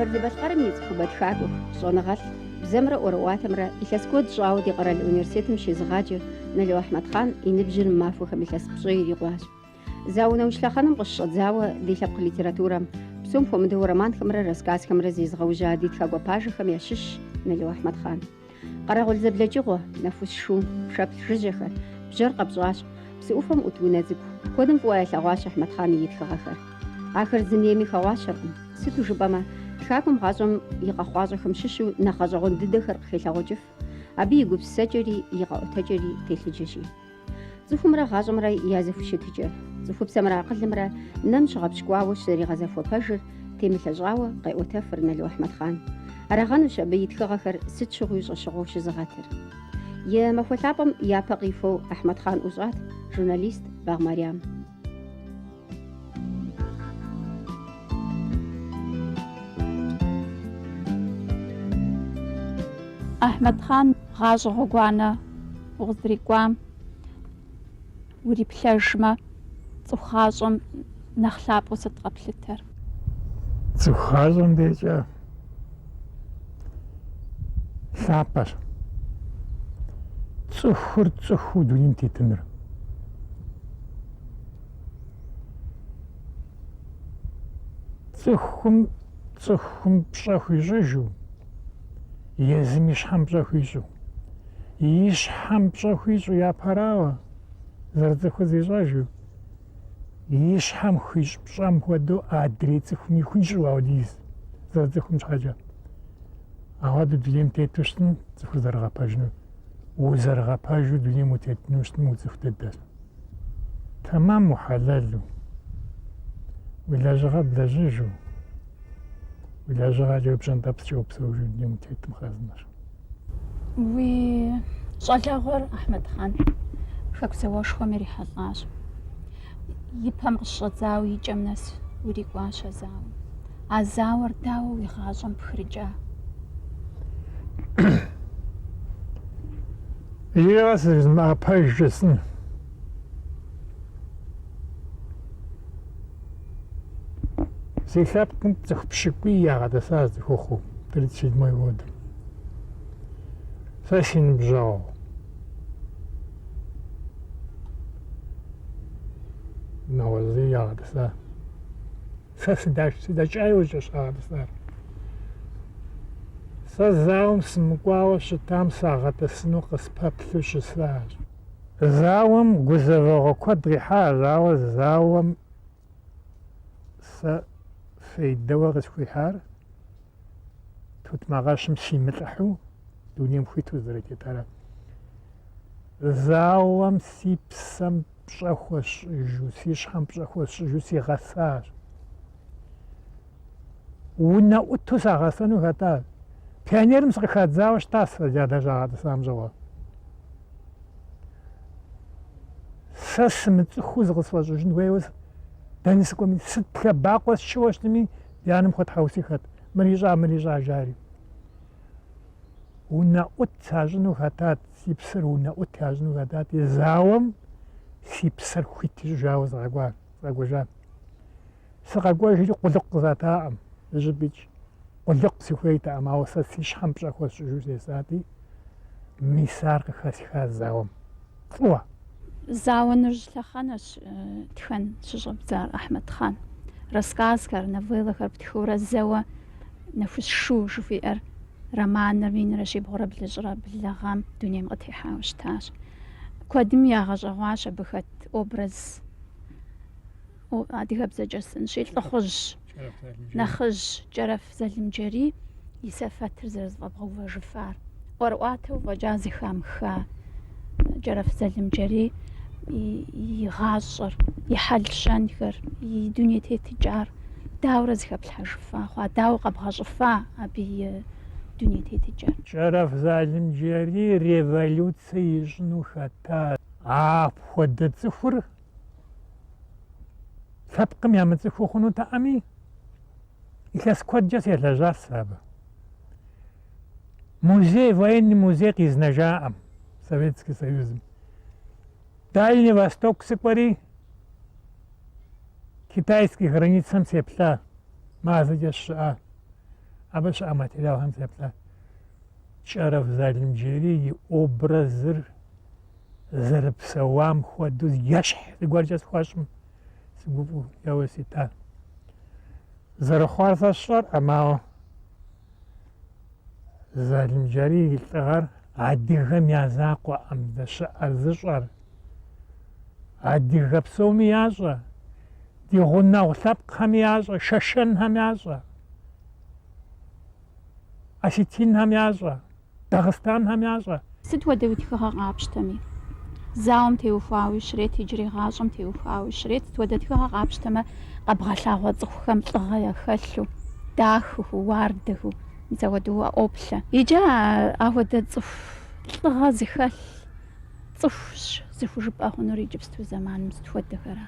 Къэбэрдей-Балъкъэрым и цӏыхубэ тхакӏуэ, щӏэныгъэлӏ, бзэмрэ ӏуэрыӏуатэмрэ илъэс куэд щӏауэ ди къэрал университетым щезыгъаджэ Нало Ахьмэдхъан и ныбжьыр мы махуэхэм илъэс пщӏей ирикъуащ. Зауэ нэужь лъэхъэнэм къыщыщӏэдзауэ ди лъэпкъ литературэм, псом хуэмыдэу романхэмрэ рассказхэмрэ зезыгъэужьа ди тхакӏуэ пажэхэм ящыщщ Нало Ахьмэдхъан. Къэрэгъул зэблэкӏыгъуэ, Нэхущ шу, Пшэплъ жыжьэхэр, Бжьэр къэпщӏащ, Псы ӏуфэм ӏут унэ цӏыкӏу. Куэдым фӏыуэ ялъэгъуащ Ахьмэдхъан и тхыгъэхэр. Ахэр зым ейми хэгъуащэркъым, сыту жыпӏэмэ, тхакӏуэм гъащӏэм и къэхъуащӏэхэм щыщу нэхъ гъэщӏэгъуэн дыдэхэр къыхелъагъукӏыф, абы и гупсысэкӏэри и къэӏуэтэкӏэри телъыджэщи. Цӏыхумрэ гъащӏэмрэ я зэхущытыкӏэр, цӏыхупсэмрэ акъылымрэ нэм щыгъэпщкӏуауэ щызэригъэзэхуэ пэжыр темылъэщӏауэ къеӏуэтэфыр Нало Ахьмэдхъан. Арагъэнущ абы и тхыгъэхэр сыт щыгъуи щӏэщыгъуэу щызыгъэтыр. И махуэ лъапӏэм япэ къихуэу Ахьмэдхъан ӏущӏат журналист Багъ Марьям. Ахьмэдхъан гъащӏэ гъуэгуанэ укъыздрикӏуам уриплъэжмэ, цӏыху гъащӏэм нэхъ лъапӏэу сыт къэплъытэр? Цӏыху гъащӏэм дежкӏэ лъапӏэщ. Цӏыхур цӏыхуу дунейм тетыныр. Цӏыхум цӏыхум пщӏэ хуищӏыжу, езым и щхьэм пщӏэ хуищӏу. И щхьэм пщӏэ хуищӏу япэрауэ, зэрыцӏыхур зищӏэжу, и щхьэм хуищӏ пщӏэм хуэдэу адрей цӏыхуми хуищӏу ауэдиз зэрыцӏыхум щхьэкӏэ. Ауэдэу дунейм тету щытым цӏыхур зэрыгъэпэжыну. Узэрыгъэпэжу дунейм утетыну щытым уцӏыху дыдэщ. Тэмэму, хьэлэлу, уи лэжьыгъэр блэжьыжу, уи лэжьыгъэкӏэ уи пщӏэнтӏэпскӏэ упсэужу дунейм утетым хъарзынэщ. Уи щӏалэгъуэр Ахьмэдхъан Хэку зауэшхуэм ирихьэлӏащ. И пэм къыщыщӏэдзауэ и кӏэм нэс урикӏуащ а зауэм. А зауэр дауэ уи гъащӏэм пхрыкӏа? Иджыри къэс жызмыӏа пэж жысӏэн. Си лъэпкъым цӏыху пщыкӏуий ягъэтӏысащ цӏыхухъуу, 37 годым. Сэ си ныбжьэгъу. Нэгъуэщӏ зыри ягъэтӏыса. Сэ сыдэкӏа иужькӏэ щагъэтӏысар. Сэ зауэм сымыкӏуауэ щытам сагъэтӏысыну къыспэплъу щысащ. Зауэм гузэвэгъуэ куэд къихьащ, ауэ зауэм сэ фейдэуэ къысхуихьар тутнакъэщым симылӏыхьу дунейм хуиту сызэрытетара. Зауэм си псэм пщӏэ хуэсщӏыжу, си щхьэм пщӏэ хуэсщӏыжу сигъэсащ. Унэӏуту сагъэсэну хэтащ. Пионерым сыкъыхадзауэ щытащ сэ ди адэр щагъэтӏысам щыгъуэ. Сэ сымыцӏыхуу зыкъысфӏэщӏыжын хуейуэ дэнэ сыкӏуэми, сыт лъэбакъуэ счыуэ щытми, ди анэм хуэтхьэусыхэт, мыр ищӏа, мыр ищӏа, жари. Унэӏут сащӏыну хэтат, си псэр унэӏут ящӏыну хэтати, зауэм си псэр хуит ищӏыжауэ сыкъэкӏуа, сыкъэкӏуэжа. Сыкъэкӏуэжри къулыкъу къызатаӏым, зыщӏыпӏикӏ. Къулыкъу сыхуейтэкъым, ауэ сэ си щхьэм пщӏэ хуэсщӏыжу сесати, мис ар къыхэсха зауэм. Фӏыуэ. Зауэ нэужь лъэхъэнэщ тхэн щыщӏэбдзар Ахьмэдхъан. Рассказхэр, новеллэхэр птхыурэ зэуэ Нэхущ шу жыхуиӏэр романыр минрэ щибгъурэ блыщӏрэ блы гъэм дунейм къытехьауэ щытащ. Куэдым ягъэщӏэгъуащ абы хэт образ адыгэбзэкӏэ жысӏэнщи, лӏыхъужь нэхъыжь Кӏэрэф Залымджэрий и сэфэтыр зэрызэфӏэбгъэувэжыфар. ӏуэрыӏуатэу фӏэкӏа зэхамыха Кӏэрэф Залымджэрий и гъащӏэр, и хьэл-щэнхэр, и дуней тетыкӏар дауэрэ зыхэплъхьэжыфа хъуа, дауэ къэбгъэщӏыфа абы и дуней тетыкӏэр? Кӏэрэф Залымджэрий революцэ ищӏыну хэта. Апхуэдэ цӏыхур лъэпкъым ямыцӏыхуу хъунутэкъыми, илъэс куэдкӏэ селэжьащ сэ абы. Музей, военный музей къизнэжаӏым Советский Союзым. Дальний Восток сыкӏуэри, китайский границэм сеплъа, мазэкӏэ сыщыӏа. Абы щыӏэ материалхэм сеплъа. Кӏэрэф Залымджэрий и образыр зэрыпсэуам хуэдэу ещхь зыгуэркӏэ схуэщӏым сыгуфӏэу яужь ситащ. Зэрыхъуар сэ сщӏэркъым, ауэ Залымджэрий и лӏыгъэр адыгэм я закъуэкъым здэщыӏэр зыщӏэр. Адыгэ псоми ящӏэ, ди гъунэгъу лъэпкъхэми ящӏэ, шэшэнхэм ящӏэ, осетинхэм ящӏэ, дагъыстанхэм ящӏэ. Сыт хуэдэ уи тхыгъэ къапщтэми, зауэм теухуауи щрет, иджырей гъащӏэм теухуауи щрет, сыт хуэдэ тхыгъэ къапщтэмэ, къэбгъэлъагъуэ цӏыхухэм лӏыгъэ яхэлъу, дахэхэу, уардэхэу, мис апхуэдэу уаӏуоплъэ. Иджы апхуэдэ цӏыху лӏыгъэ зыхэлъ цӏыхущ зыхужыпӏэ хъунур иджыпсту зэманым сыт хуэдэхэра?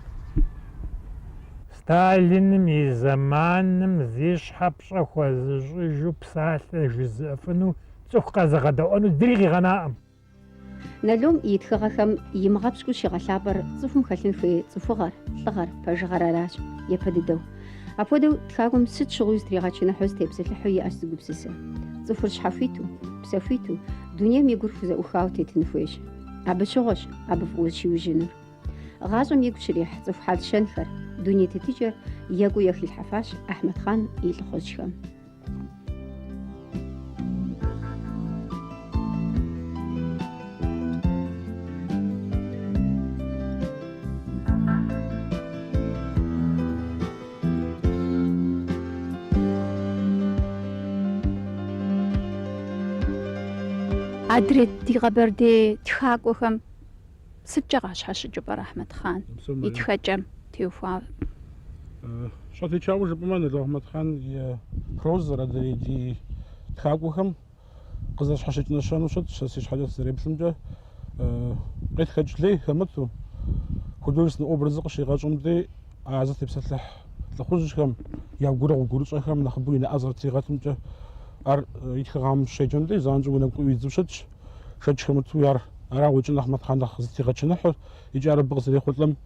Сталиным и зэманым зи щхьэ пщӏэ хуэзыщӏыжу псалъэ жызыӏэфыну цӏыху къэзыгъэдэӏуэну зыри къигъэнакъым. Налом и тхыгъэхэм имыгъэпщкӏуу щигъэлъапӏэр цӏыхум хэлъын хуей цӏыхугъэр, лӏыгъэр, пэжыгъэр аращ, япэ дыдэу. Апхуэдэу тхакӏуэм сыт щыгъуи зытригъэчыныхьу зытепсэлъыхьу иӏэщ зы гупсысэ. Цӏыхур щхьэхуиту, псэхуиту, дунейм и гур хузэӏухауэ тетын хуейщ. Абы щыгъуэщ абы фӏыуэ зыщиужьынур. Гъащӏэм игу щрихь цӏыху хьэл-щэнхэр, дуней тетыкӏэр екӏуу яхилъхьэфащ Ахьмэдхъан и лӏыхъужьхэм. Адрей ди къэбэрдей тхакӏуэхэм сыткӏэ къащхьэщыкӏыу пӏэрэ Ахьмэдхъан и тхэкӏэм теухуауэ? Щхьэтечауэ жыпӏэмэ, Нало Ахьмэдхъан и прозэр адрей ди тхакӏуэхэм къызэрыщхьэщыкӏ нэщэнэу щытщ, сэ си щхьэкӏэ сызэреплъымкӏэ, къетхэкӏ лей хэмыту, художественнэ образыр къыщигъэщӏым дей а зытепсэлъыхь лӏыхъужьхэм я гурыгъу-гурыщӏэхэм нэхъыбэу и нэӏэ зэрытригъэтымкӏэ ар и тхыгъэм щеджэм дей занщӏэу уи нэгу къыӏуидзэу щытщ. Шэч хэмыту ар арауэ икӏи Ахьмэдхъан нэхъ зытригъэчыныхьыр икӏи ар абы къызэрехъулӏэм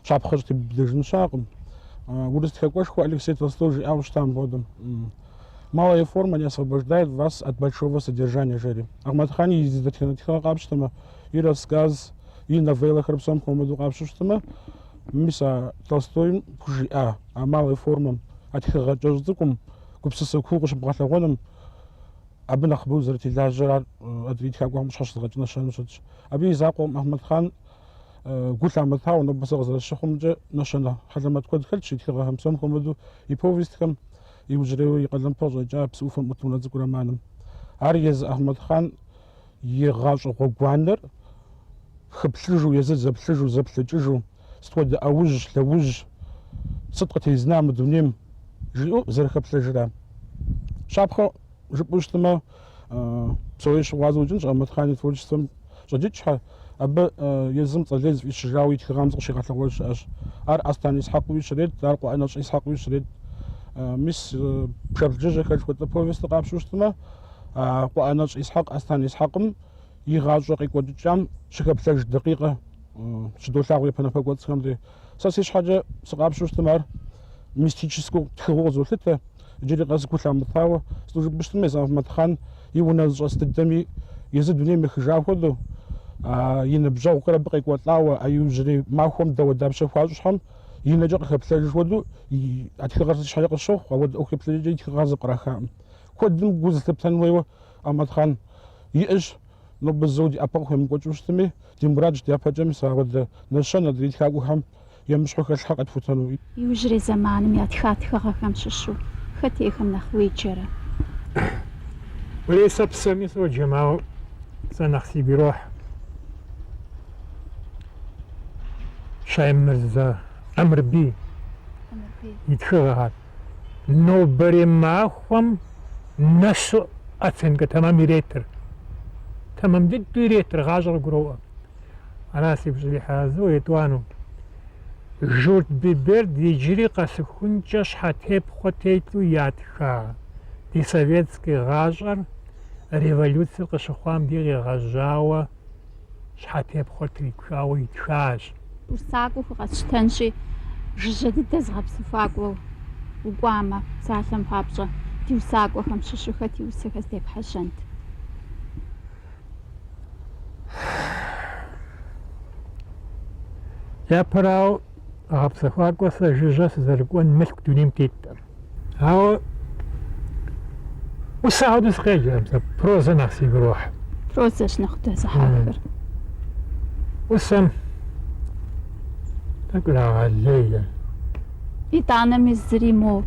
щапхъэ щӏытебдыжын щыӏэкъым. Урыс тхакӏуэшхуэ Алексей Толстой жиӏауэ щыта мыпхуэдэу. Малая форма не освобождает вас от большого содержания, жери. Ахьмэдхъан и дэтхэнэ тхыгъэ къапщтэмэ, и рассказ, и новеллэхэр псом хуэмыдэу къапщтэу щытмэ, мис а Толстойм хужиӏа а малой формэм, а тхыгъэ кӏэщӏ цӏыкӏум, гупсысэ куу къыщыбгъэлъэгъуэным, абы нэхъыбэу зэрытелажьэр ар адрей тхакӏуэхэм къыщхьэщызыгъэкӏ нэщэнэу щытщ. Абы и закъуэкъым Ахьмэдхъан гу лъамытауэ, нобэ сэ къызэрысщыхъумкӏэ, нэщэнэ хьэлэмэт куэд хэлъщ и тхыгъэхэм, псом хуэмыдэу и повестхэм, иужьрейуэ и къалэмыпэ къыщӏэкӏа Псы ӏуфэм ӏут унэ цӏыкӏу романым. Ар езы Ахьмэдхъан и гъащӏэ гъуэгуанэр хэплъыжу, езыр зэплъыжу, зэплъэкӏыжу, сыт хуэдэ ӏэужь, лъэужь, сыт къытезна мы дунейм, жиӏэу зэрыхэплъэжра. Щапхъэ жыпӏэу щытмэ, псори щыгъуазэу къыщӏэкӏынщ Ахьмэдхъан и творчествэм щӏэджыкӏхэр, абы езым цӏэ лей зыфӏищыжауэ и тхыгъэм зыкъыщигъэлъэгъуэж щыӏэщ. Ар Астан Исхьэкъыуи щрет, ар Къуэӏэнэщӏ Исхьэкъыуи щрет. Мис Пшэплъ жыжьэхэр жыхуэтӏэ повестыр къапщтэу щытмэ, Къуэӏэнэщӏ Исхьэкъ Астан Исхьэкъым и гъащӏэ къекӏуэкӏыкӏам щыхэплъэж дакъикъэ щыдолъагъу япэ напэкӏуэцӏхэм дей. Сэ си щхьэкӏэ сыкъапщтэу щытмэ, ар мистическэу тхыгъэу къызолъытэ, иджыри къэс гу лъамытауэ. Сыту жыпӏэу щытмэ, езы Ахьмэдхъан и унэ зыщӏэс дыдэми езы дунейм ехыжа хуэдэу, и ныбжьэгъухэр абы къекӏуэлӏауэ, а иужьрей махуэм дауэдапщэ хуащӏ щхьэм и нэкӏэ къыхэплъэж хуэдэу а тхыгъэр си щхьэкӏэ къысщохъу, ауэдэ ӏуэху еплъыкӏэкӏэ и тхыгъэр зэпкърахакъым. Куэдым гу зылъыптэн хуейуэ Ахьмэдхъан иӏэщ, нобэ зэуэ ди ӏэпэ къыхуемыкӏуэкӏыу щытми, ди мурадщ дяпэкӏэ мис апхуэдэ нэщэнэ адрей тхакӏуэхэм емыщхьу хэлъхэр къэтхутэну. Иужьрей зэманым ятха тхыгъэхэм щыщу хэт ейхэм нэхъ уеджэрэ? Уэлей, сэ псоми соджэм, ауэ сэ нэхъ сигу ирохь. Щаймырзэ Ӏэмырбий и тхыгъэхэр. Нобэрей махуэм нэсу оценкэ тэмэм иретыр. Тэмэм дыдэу иретыр, гъащӏэр къыгуроӏуэ. Ара сигу щӏрихьыр зыуэ етӏуанэу. Журт Биберд иджыри къэсыхункӏэ щхьэтепхъуэ телъу ятха ди советский гъащӏэр революцэр къыщыхъуам дей къегъэжьауэ щхьэтепхъуэр трипхауэ итхащ. Усакӏуэу къэсщтэнщи, жыжьэ дыдэ зыгъэпсэхуакӏуэу. укӏуамэ, псалъэм папщӏэ, ди усакӏуэхэм щыщу хэт и усэхэр здепхьэжьэнт? Япэрауэ, гъэпсэхуакӏуэ сэ жыжьэ сызэрыкӏуэн мылъку дунейм теткъым. Ауэ усэ апхуэдэу сыкъеджэкъым сэ, прозэ нэхъ сигу ирохь. Прозэщ нэхъ удэзыхьэхыр. Усэм тӏэкӏу ирагъэлей. Итӏанэми зыри мо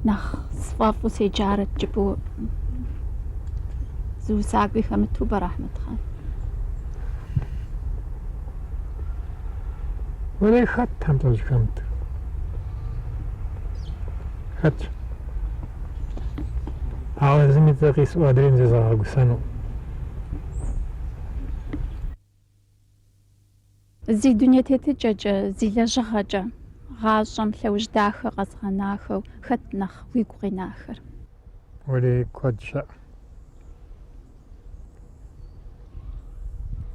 нэхъ сфӏэфӏу седжарэт жыпӏэу зы усакӏуи хэмыту пӏэрэ, Ахьмэдхъан? Уэлей хэтхэм щӏыхэмытыр. Хэтщ. Ауэ зым и цӏэ къисӏуэу адрейм зезгъэгъэгусэну. Зи дуней тетыкӏэкӏэ, зи лэжьыгъэкӏэ гъащӏэм лъэужь дахэ къэзыгъэнахэу хэт нэхъ уигу къинахэр? Уэлей куэд щыӏэ.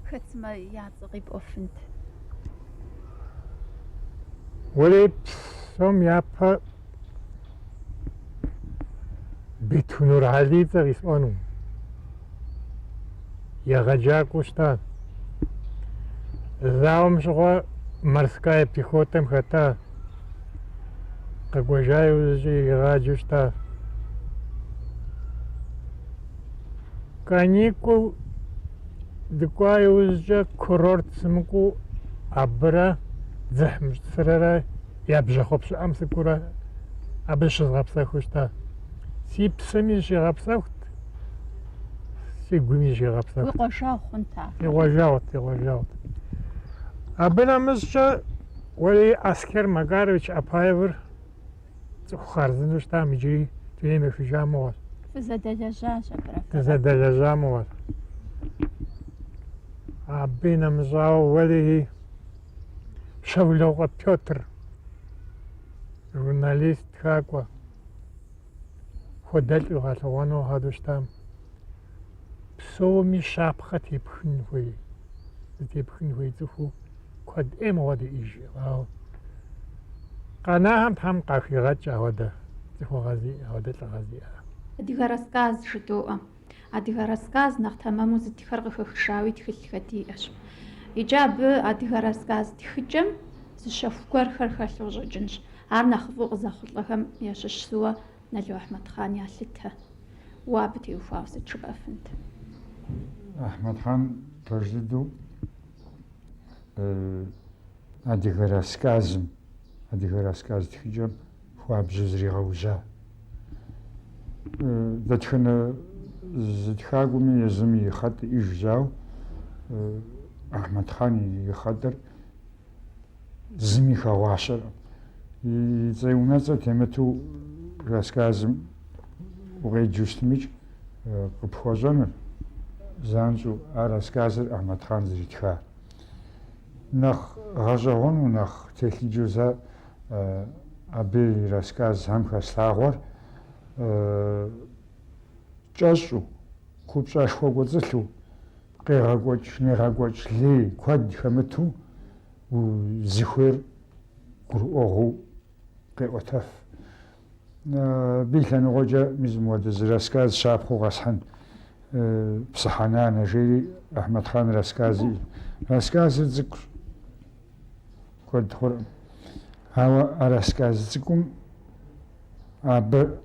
Хэт сымэ я цӏэ къипӏуэфынт? Уэлей псом япэ Биту Нурхьэлий и цӏэ къисӏуэну. Егъэджакӏуэу щыта. Зауэм щыгъуэ морская пехотэм хэта. Къэкӏуэжа иужькӏэ иригъаджэу щыта. Каникул дыкӏуа иужькӏэ курорт сымыкӏуэу абырэ Дзыхьмыщӏ Цырэрэ я бжьэхъуэ пщыӏэм сыкӏуэурэ абы зыщызгъэпсэхуу щыта. Си псэми зыщигъэпсэхут, си гуми зыщигъэпсэхут. Уи къуажэгъу хъунт ар? Си къуажэгъут, си къуажэгъут. Абы нэмыщӏкӏэ уэлей Аскер Макарович Апаевыр Цӏыху хъарзынэу щытам иджыри дунейм ехыжа мыгъуэщ. Фызэдэлэжьащ абырэ фэрэ. Дызэдэлэжьа мыгъуэщ. Абы нэмыщӏауэ уэлэхьи Щэулокъуэ Пётр, журналист, тхакӏуэ, хуэдэлӏ уигъэлъэгъуэну апхуэдэу щытам. Псоми щапхъэ тепхын хуей, зытепхын хуей цӏыхуу Куэд ӏей мыгъуэ диӏэж, ауэ къэнахэм Тхьэм къахигъэкӏ апхуэдэ цӏыхугъэ зиӏэ, апхуэдэ лӏыгъэ зиӏэ. Адыгэ рассказ жыдоӏэ. Адыгэ рассказ нэхъ тэмэму зытххэр къыхэхыжауи тхылъхэр диӏэщ. Иджы абы адыгэ рассказ тхыкӏэм зы щэху гуэрхэр хэлъу къыщӏэкӏынщ. Ар нэхъыфӏу къызэхъулӏэхэм ящыщ зыуэ Нало Ахьмэдхъан ялъытэ. Уэ абы теухуауэ сыт жыпӏэфынт? Ахьмэдхъан пэж дыдэу Адыгэ рассказым, адыгэ рассказ тхыкӏэм хуабжьу зригъэужьа. Дэтхэнэ зы тхакӏуэми езым и хъэтӏ иӏэжщ, ауэ Ахьмэдхъан и хъэтӏыр зыми хэгъуащэркъым. И цӏэ унэцӏэ темыту рассказым укъеджэу щытмикӏ къыпхуэщӏэнур занщӏэу а рассказыр Ахьмэдхъан зэритхар. Нэхъ гъэщӏэгъуэну, нэхъ телъыджэу сэ абы и рассказхэм хэслъагъуэр кӏэщӏу, купщӏэшхуэ кӏуэцӏылъу, къегъэкӏуэкӏ-негъэкӏуэкӏ лей куэд хэмыту зыхуейр гурыӏуэгъуэу къеӏуэтэф. Абы и лъэныкъуэкӏэ мис мыуэдэ зы рассказ щапхъэу къэсхьын Псыхьэ нанэ жери Ахьмэдхъан рассказ иӏэщ. Рассказыр цӏыкӏущ, куэд хъуркъым. Ауэ а рассказ цӏыкӏум абы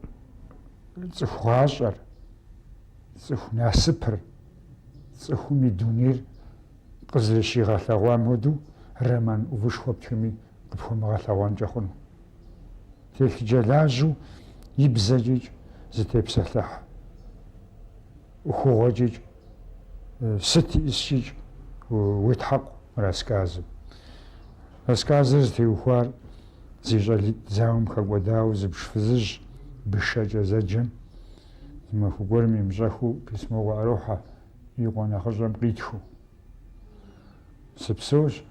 цӏыху гъащӏэр, цӏыху насыпыр, цӏыхум и дунейр къызэрыщигъэлъэгъуам хуэдэу роман ӏувышхуэ птхыми къыпхуэмыгъэлъэгъуэнкӏэ хъуну. Телъыджэлажьэу и бзэкӏикӏ зытепсэлъыхь ӏуэхугъуэкӏикӏ, сыт иӏыскӏикӏ уетхьэкъу мы рассказым. Рассказыр зытеухуар зи щӏалитӏ зауэм хэкӏуэдауэ зыбж фызыжь Бышэкӏэ зэджэм зы махуэ гуэрым имыщӏэхыу письмо къыӏэрохьэ и къуэ нэхъыщӏэм къитхыу. Сыпсэущ,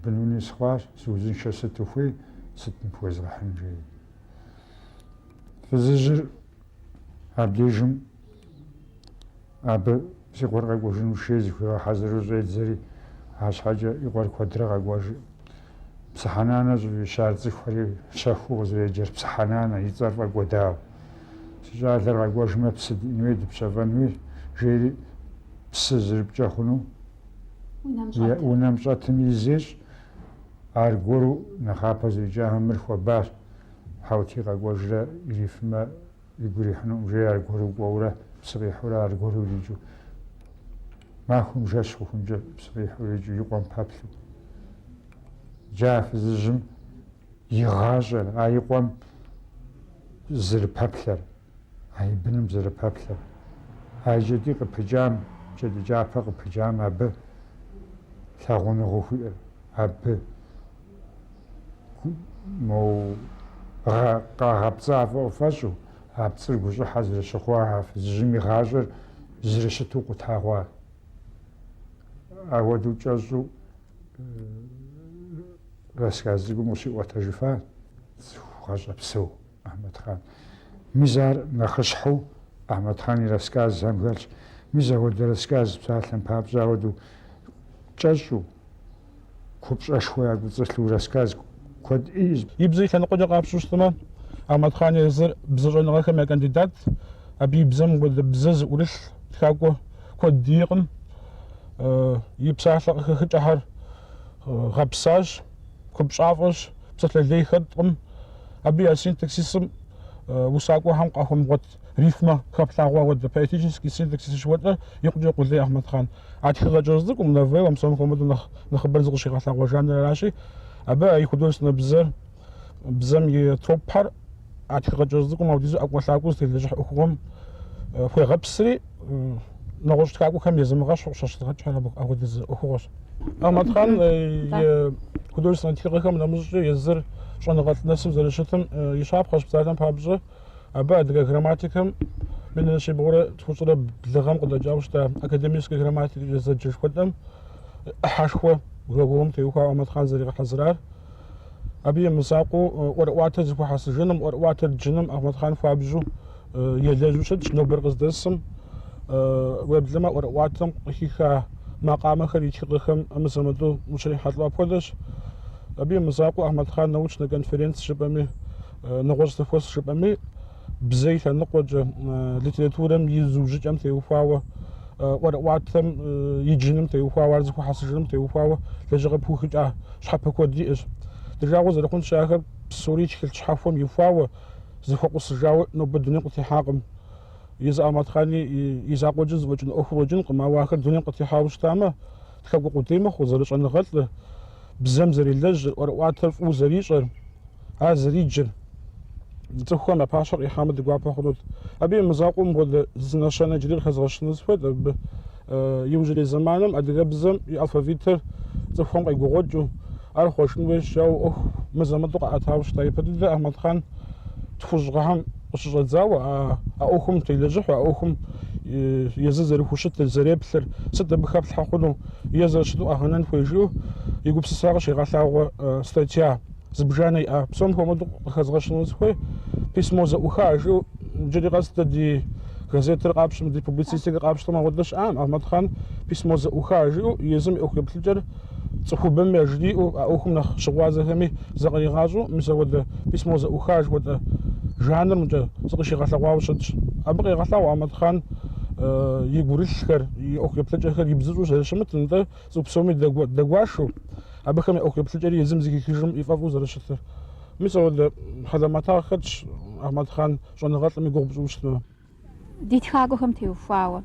бынуни сыхъуащ, сыузыншэ сыт ухуей, сыт ныпхуезгъэхьын, жери. Фызыжьыр абдежым абы си къуэр къэкӏуэжыну жери зыхуигъэхьэзыру щӏедзэри, арщхьэкӏэ и къуэр куэдрэ къэкӏуэжыркъым. Псыхьэ Нанэ щӏыфӏищар цӏыхухэри щэхуу къызэреджэр Псыхьэ Нанэ, и цӏэр фӏэкӏуэдауэ. Си щӏалэр къэкӏуэжмэ, псы диӏэнуи дыпщэфӏэнуи, жери псы зэрыпкӏэ хъуну унэм щӏэтым из ещӏ. Аргуэру нэхъапэ зэрикӏахэм мыр хуэбащ. Хьэутий къэкӏуэжрэ ирифмэ, игу ирихьынукъым, жери аргуэру кӏуэурэ псы къихьурэ аргуэру ирикӏыу. Махуэм жэщ хъухункӏэ псы къихьу ирикӏыу и къуэм пэплъу. Иджы а фызыжьым и гъащӏэр, а и къуэм зэрыпэплъэр, а и быным зэрыпэплъэр, а и кӏэтӏий къыпыкӏам, кӏэтӏий кӏапэ къыпыкӏам абы лъагъуныгъэу хуиӏэр, абы моу къагъэпцӏа къыфӏэщӏу, а пцӏыр гущӏыхьэ зэрыщыхъуар, а фызыжьым и гъащӏэр зэрыщыту къута хъуар. Апхуэдэу кӏэщӏу рассказ цӏыкӏум къыщиӏуэтэжыфа цӏыху гъащӏэ псо Ахьмэдхъан. Мис ар нэхъыщхьэу Ахьмэдхъан и рассказхэм хэлъщ. Мис апхуэдэ рассказ псалъэм папщӏэ апхуэдэу кӏэщӏу, купщӏэшхуэ якӏуэцӏылъу рассказ куэд иӏэщ. И бзэ и лъэныкъуэкӏэ къапщтэу щытмэ, Ахьмэдхъан езыр бзэ щӏэныгъэхэм я кандидат, абы и бзэм хуэдэ бзэ зыӏурылъ тхакӏуэ куэд иӏэкъым. И псалъэ къыхэхыкӏэхэр гъэпсащ, купщӏафӏэщ, псалъэ лей хэткъым. Абы я синтаксисым усакӏуэхэм къахуэмыгъуэт рифмэ хэплъагъуэ хуэдэ поэтический синтаксис жыхуэтӏэр икъукӏэ къулей Ахьмэдхъан. А тхыгъэ кӏэщӏ цӏыкӏум, новеллэм, псом хуэмыдэу нэхъ нэхъыбэр зыкъыщигъэлъагъуэ жанрыр аращи, абы и художественнэ бзэр, бзэм и тропхэр а тхыгъэ кӏэщӏ цӏыкӏум апхуэдизу ӏэкӏуэлъакӏуэу зытелэжьыхь ӏуэхугъуэм хуегъэпсри, нэгъуэщӏ тхакӏуэхэм езымыгъэщхьу къыщхьэщызыгъэкӏхэр абы апхуэдэ зы ӏуэхугъуэщ. Ахьмэдхъан и художественнэ тхыгъэхэм нэмыщӏкӏэ езыр щӏэныгъэлӏ нэсу зэрыщытым и щапхъэщ псалъэм папщӏэ. Абы адыгэ грамматикэм минрэ щибгъурэ тхущӏрэ блы гъэм къыдэкӏауэ щыта академическэ грамматикэкӏэ зэджэ жыхуэтӏэм ӏыхьэшхуэ глаголым теухуауэ Ахьмэдхъан зэригъэхьэзырар. Абы и мызакъуэу ӏуэрыӏуатэр зэхуэхьэсыжыным, ӏуэрыӏуатэр джыным Ахьмэдхъан хуабжьу елэжьу щытщ нобэр къыздэсым. Уеблэмэ ӏуэрыӏуатэм къыхиха макъамэхэр и тхыгъэхэм мызэ-мытӏэу ущрихьэлӏэу апхуэдэщ. Абы и мызакъуэу Ахьмэдхъан научнэ конференц жыпӏэми, нэгъуэщӏ зэхуэс жыпӏэми, бзэ и лъэныкъуэкӏэ, литературэм и зыужьыкӏэм теухуауэ, ӏуэрыӏуатэм и джыным теухуауэ, ар зэхуэхьэсыжыным теухуауэ лэжьыгъэ пыухыкӏа щхьэпэ куэд иӏэщ. Ди жагъуэ зэрыхъунщи, ахэр псори тхылъ щхьэхуэм ихуауэ, зэхуэкъусыжауэ нобэ дунейм къытехьакъым. Езы Ахьмэдхъани и закъуэкӏэ зэфӏэкӏын ӏуэхуу къыщӏэкӏынкъым, ауэ ахэр дунейм къытехьауэ щытамэ, тхакӏуэ къудей мыхъуу, зэрыщӏэныгъэлӏыр, бзэм зэрелэжьыр, ӏуэрыӏуатэр фӏыуэ зэрищӏэр, ар зэриджыр, цӏыхухэм я пащхьэ къихьамэ ди гуапэ хъунут. Абы и мызакъуэу мыпхуэдэ зы нэщэнэ иджыри къыхэзгъэщыну сыхуейт абы. Иужьрей зэманым адыгэбзэм и алфавитыр цӏыхухэм къегугъуэкӏыу, ар хъуэжын хуейщ, жаӏэу ӏуэху мызэ-мытӏэу къаӏэтауэ щыта. Япэ дыдэ Ахьмэдхъан тхущӏ гъэхэм къыщыщӏэдзауэ а ӏуэхум телэжьыхьу, а ӏуэхум езыр зэрыхущытыр, зэреплъыр, сыт абы хэплъхьэ хъуну е зэрыщыту къэгъэнэн хуей жиӏэу и гупсысэ къыщигъэлъагъуэ статья зыбжанэ иӏа. Псом хуэмыдэу къыхэзгъэщыну сыхуей, письмо зэӏуха жиӏэу иджыри къэс дэ ди газетыр къапщтэмэ, ди публицистикэр къапщтэмэ, апхуэдэ щыӏакъым. Ахьмэдхъан письмо зэӏуха жиӏэу езым и ӏуэху еплъыкӏэр цӏыхубэм яжриӏэу, а ӏуэхум нэхъ щыгъуазэхэми закъригъащӏэу, мис апхуэдэ письмо зэӏуха жыхуэтӏэ жанрымкӏэ зыкъыщигъэлъэгъуауэ щытщ. Абы къегъэлъагъуэ Ахьмэдхъан и гурылъхэр, и ӏуэху еплъыкӏэхэр ибзыщӏу зэрыщымытыр, нтӏэ цӏыху псоми дэгуашэу, абыхэм я ӏуэху еплъыкӏэри езым зэхихыжым и фӏэфӏу зэрыщытыр. Мис апхуэдэ хьэлэмэтагъ хэтщ Ахьмэдхъан щӏэныгъэлӏым и гугъу пщӏыуэ щытмэ. Ди тхакӏуэхэм теухуауэ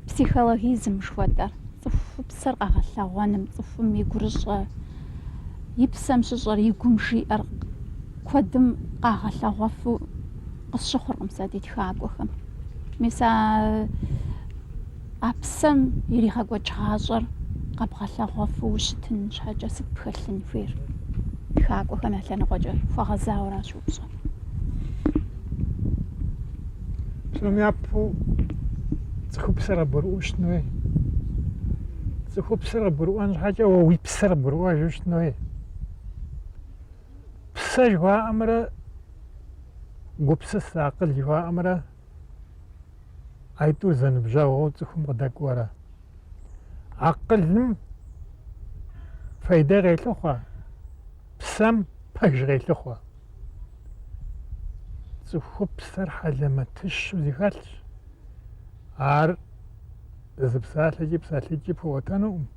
психологизм жыхуэтӏэр, цӏыхупсэр къэгъэлъэгъуэным, цӏыхум и гурыщӏэ, и псэм щыщӏэр, и гум жиӏэр куэдым къагъэлъэгъуэфу къысщыхъуркъым сэ ди тхакӏуэхэм. Мис а а псэм иригъэкӏуэкӏ гъащӏэр къэбгъэлъэгъуэфу ущытын щхьэкӏэ сыт пхэлъын хуейр? Тхакӏуэхэм я лъэныкъуэкӏэ хуэгъэзауэращ упщӏэр. Псом япэу цӏыхупсэр къыбгурыӏуэу щытын хуей. Цӏыхупсэр къыбгурыӏуэн щхьэкӏэ уэ уи псэр къыбгурыӏуэжу щытын хуей. Псэ жыхуаӏэмрэ гупсысэ акъыл жыхуаӏэмрэ аитӏур зэныбжьэгъуу цӏыхум къыдэкӏуэрэ. Акъылым фейдэ къелъыхъуэ. Псэм пэж къелъыхъуэ. Цӏыхупсэр хьэлэмэтыщэу зэхэлъщ. Ар зы псалъэкӏи псалъитӏкӏи пхуэӏуэтэнукъым.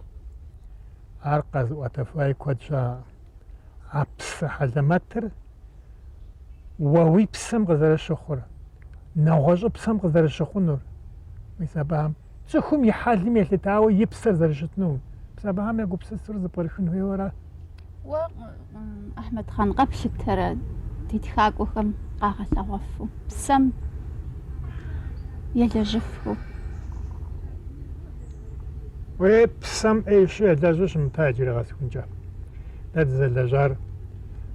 Ар къэзыӏуэтэфаи куэд щыӏэкъым. А псэ хьэлэмэтыр уэ уи псэм къызэрыщыхъур, нэгъуэщӏыпсэм къызэрыщыхъунур, мис абыхэм цӏыхум и хьэлым елъытауэ и псэр зэрыщытынум, мис абыхэм егупсысурэ зэпкърыхын хуейуэ ара? Уэ, Ахьмэдхъан, къэплъытэрэ ди тхакӏуэхэм къагъэлъэгъуэфу, псэм елэжьыфу? Уей, псэм ӏеищу елэжьу щымыта иджыри къэсыхункӏэ. Дэ дызэлэжьар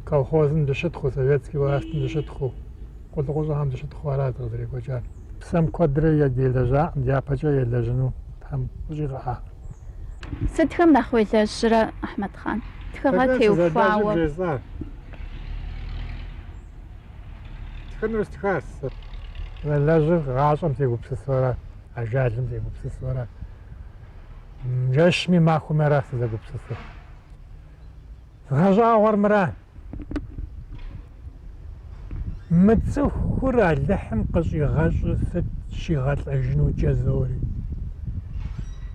колхозым дыщытхъуу, советский властым дыщытхъуу, къулыкъущӏэхэм дыщытхъуу арат къызэрекӏуэкӏар. Псэм куэдрэ елэжьакъым, дяпэкӏэ елэжьыну Тхьэм къыщӏигъэхьэ. Сытхэм нэхъ уелэжьрэ, Ахьмэдхъан? Тхыгъэ теухуауэ. Тхынур стхащ сэ. Сызэлэжьыр гъащӏэм сегупсысуэрэ, ажалым сегупсысуэрэ, жэщми махуэми ара сызэгупсысыр. Згъэщӏагъуэр мыра. Мы цӏыхур Алыхьым къыщӏигъэщӏыр сыт щигъэлӏэжынукӏэ зори?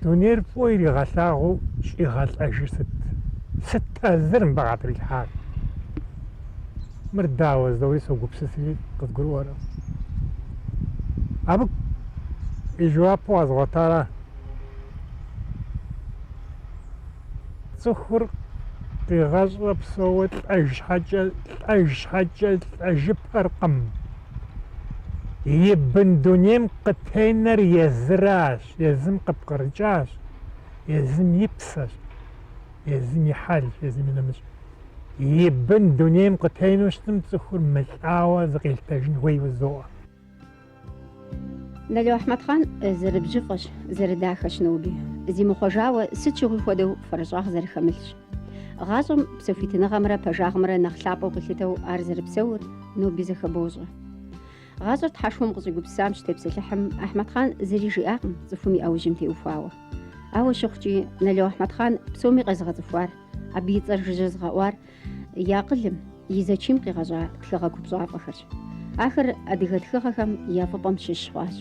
Дунейр фӏыуэ иригъэлъагъуу щӏигъэлӏэжыр сыт? Сыт тазыр мыбы къатрилъхьар? Мыр дауэ зори согупсысри къызгурыӏуэркъым. Абы и жэуапу къэзгъуэтара? Цӏыхур къигъэщӏрэ псэууэ лӏэж щхьэкӏэ, лӏэж щхьэкӏэ лӏэжыпэркъым. И бын дунейм къытенэр езыращ, езым къыпкърыкӏащ, езым и псэщ, езым и хьэлщ, езым и нэмысщ. И бын дунейм къытенэу щытым цӏыхур мылӏауэ зыкъилъытэжын хуейуэ жызоӏэ. Нало Ахьмэдхъан зэрыбжьыфӏэщ, зэрыдахэщ ноби. Зимыхъуэжауэ сыт щыгъуи хуэдэу фэрыщӏагъ зэрыхэмылъщ. Гъащӏэм псэхуитыныгъэмрэ пэжагъымрэ нэхъ лъапӏэу къилъытэу ар зэрыпсэур ноби зэхыбощӏэ. Гъащӏэр Тхьэшхуэм къыщӏигупсысам щытепсэлъыхьым, Ахьмэдхъан зыри жиӏакъым цӏыхум и ӏэужьым теухуауэ. Ауэ щыхъукӏи, Нало Ахьмэдхъан псоми къезыгъэцӏыхуар, абы и цӏэр жыжьэ зыгъэӏуар И акъылым, и зэчийм къигъэщӏа тхыгъэ купщӏафӏэхэрщ. Ахэр адыгэ тхыгъэхэм я фӏыпӏэм щыщ хъуащ.